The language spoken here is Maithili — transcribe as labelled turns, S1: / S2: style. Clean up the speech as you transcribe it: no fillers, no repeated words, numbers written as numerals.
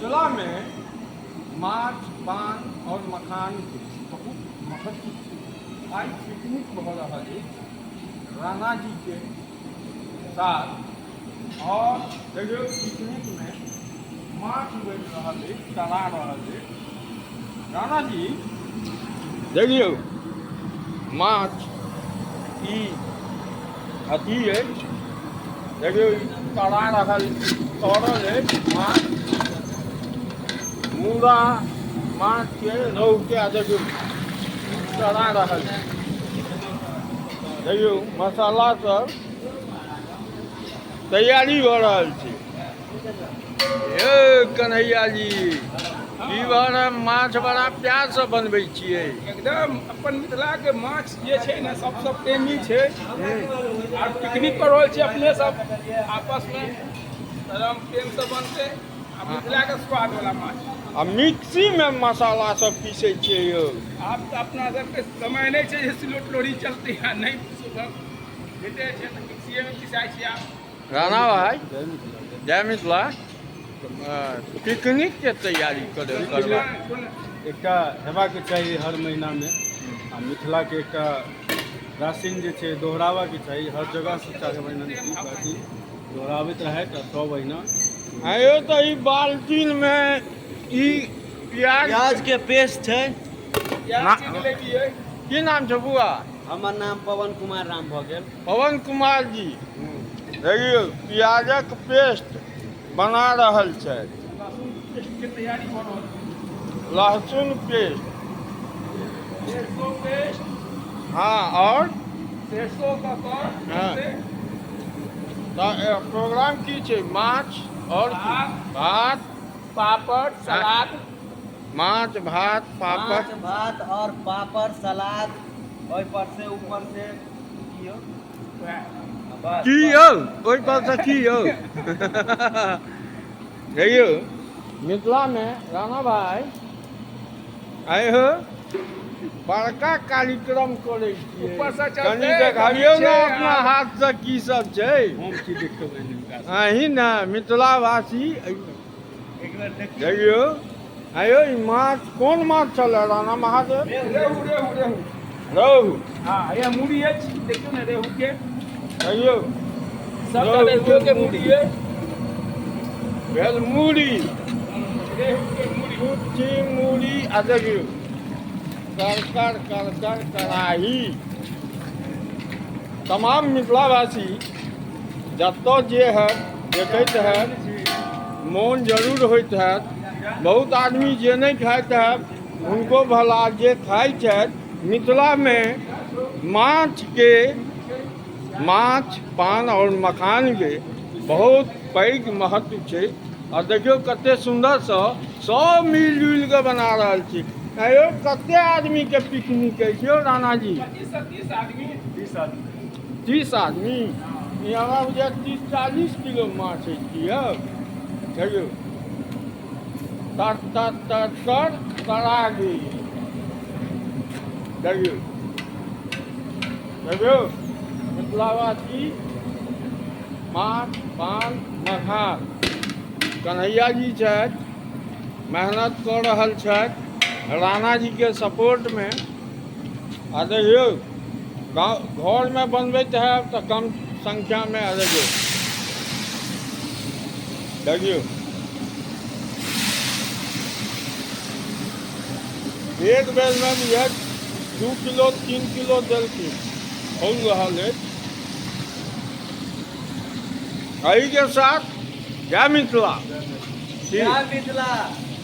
S1: मिथिलामे माछ पान आओर मखानके बहुत महत्व छै। आइ पिकनिक भऽ रहल अछि राणाजीके साथ आओर देखियौ पिकनिकमे माछ बनि रहल अछि, तरा रहल अछि। राणाजी देखियौ माछ ई अथी अछि, देखियौ ई तरा रहल तरल अछि माछ, मुदा माछके रोहुके आ देखियौ तरा रहल छै। देखियौ मसाला सब तैयारी भऽ रहल छै। यौ कन्हैया जी, की भऽ रहल? माछ बड़ा प्यारसँ बनबै छियै।
S2: एकदम अपन मिथिलाके माछ जे छै ने सबसँ प्रेमी छै। आर पिकनिक कऽ रहल छी अपने सब आपसमे, एकदम प्रेमसँ बनतै आ मिथिलाके स्वाद वाला माछ।
S1: आ मिक्सीमे मसाला सब पीसै छियै यौ?
S2: आब तऽ अपना सबके समय नहि छै जे सिलौट लोढ़ी चलतै आ नहि भेटै छै तऽ मिक्सीएमे पिसाइ छै आब।
S1: राणा भाई जय मिथिला। पिकनिक के तैयारी करे करबा
S3: एकटा हेबाक चाही हर महीनामे, आ मिथिलाके एकटा प्राचीन जे छै दोहराबऽके चाही हर जगहसँ। 4 महीना प्राचीन दोहराबैत रहथि आ सब महीना।
S1: आयो तऽ ई बाल्टीनमे ई प्याज
S4: प्याज के पेस्ट छै।
S1: की नाम छै बुआ?
S4: हमर नाम पवन कुमार राम भऽ गेल।
S1: पवन कुमार जी देखियौ प्याजक पेस्ट बना रहल छथि।
S2: लहसुन पेस्ट के तैयारी भऽ रहल छै।
S1: लहसुन पेस्ट,
S2: सरसों पेस्ट।
S1: हाँ, और
S2: सरसों कऽ कऽ।
S1: हाँ। तऽ प्रोग्राम की छै? माछ और की? भात,
S2: पापड़, सलाद।
S1: माछ भात पापड़,
S4: माछ भात और पापड़ सलाद, ओहि पर से ऊपर से की यौ?
S1: की यौ ओहि पर से की यौ? देखियौ मिथिलामे राणा भाई आइ हो बड़का कार्यक्रम करै छियै।
S2: ऊपरसँ चलतै,
S1: कनि देखाबियौ ने
S2: छै,
S1: अपना हाथसँ की सब छै।
S3: हम की देखबै हिनका?
S1: अहीं ने मिथिलावासी। देखियौ आयो ई माछ कोन माछ छलै राणा महादेव?
S2: रेहू, रेहू, रेहू।
S1: रहु।
S2: हाँ, यह मूड़ी अछि, देखियौ ने रेहू के।
S1: कहियौ
S2: सबटा रेहुओ के मूड़ी अछि।
S1: भेल मूड़ी।
S2: रेहू के मूड़ी।
S1: कुच्ची मूड़ी। आ देखियौ कर कर कर कर कड़ाही। तमाम मिथिलावासी जतऽ जे है देखैत है मोन जरूर होइत हैत। बहुत आदमी जे नहि खाइत हैत हुनको भला, जे खाइ छथि मिथिलामे माछके, माछ पान आओर मखानके बहुत पैघ महत्व छै। आ देखियौ कते सुन्दरसँ सब मिल जुलि कऽ बना रहल छी। आँय यौ, कते आदमीके पिकनिक अछि यौ राणाजी?
S2: 25 से 30 आदमी।
S3: 30 आदमी।
S1: 30 आदमी। ई हमरा बुझाय 30-40 किलो माछ अछि की यौ? देखियौ तर तर तर तर तरा गेल। देखियौ देखियौ मिथिलावासी माछ पान मखान। कन्हैया जी छथि, मेहनत कऽ रहल छथि राणाजीके सपोर्टमे। आ देखियौ गाँव घरमे बनबैत हैब तऽ कम संख्यामे। आ देखियौ देखियौ एक बेरमे बुझाय 2 किलो 3 किलो देलखिन। हो रहल अछि। एहिके साथ जय मिथिला।
S4: जय मिथिला।